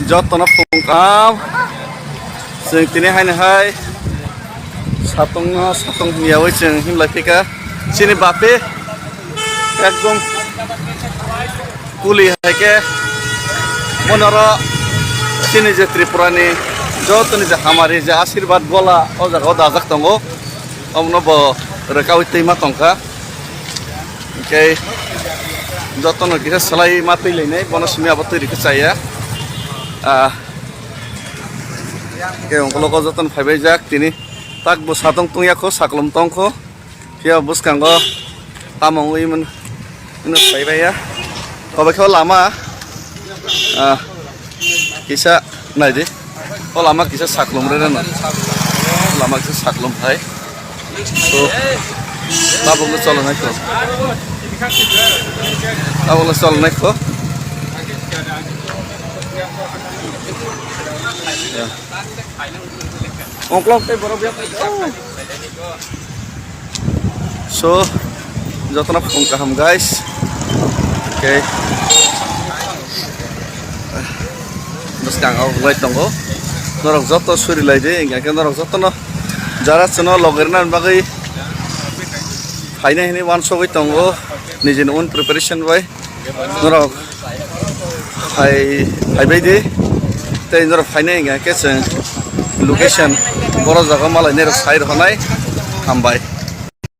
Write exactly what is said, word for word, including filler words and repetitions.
Jotono phung kaham. Chwng tini haino hai satungno satung hwnyawi chwng himlai phika. Chini bapi ekdom kuli hai khe monoro chini je Tripurani jotoni je hamari je asirwad gola o jaga o dajak tongo. Omono bo rwkawi twima tongkha. Hwnkhe jotono kisa swlai ma twi lainai, bono simi abo twi rikhe chaya. Ah, hwnkhe ongkologo jotono phaibai jak tini. Tak bo satong tongya kho, saklom tong kho. Phiya bwskango tamo wngwi mano. Hwnwi phaibai ya. Tobe khe o lama, ah, kisa naidi. O lama kisa saklum re reno. Lama kisa saklum hai. So, tabukno cholo naikho. Tabukno cholo naikho. Ya. Ongklok tei borok ya. So, jotono phung kaham, guys. Okay. Bwskang o wngwi tongo. Norok joto suri lai di, hingkha khe norok jotono jara chwngno logirna bagwi phainai hinwi uansugwi tongo, nijini own preparation bai. Norok hai, haibai di. Tei norok phainai hingkha khe chwng location boro jaga malai nai rok sai rw nai. Hambai.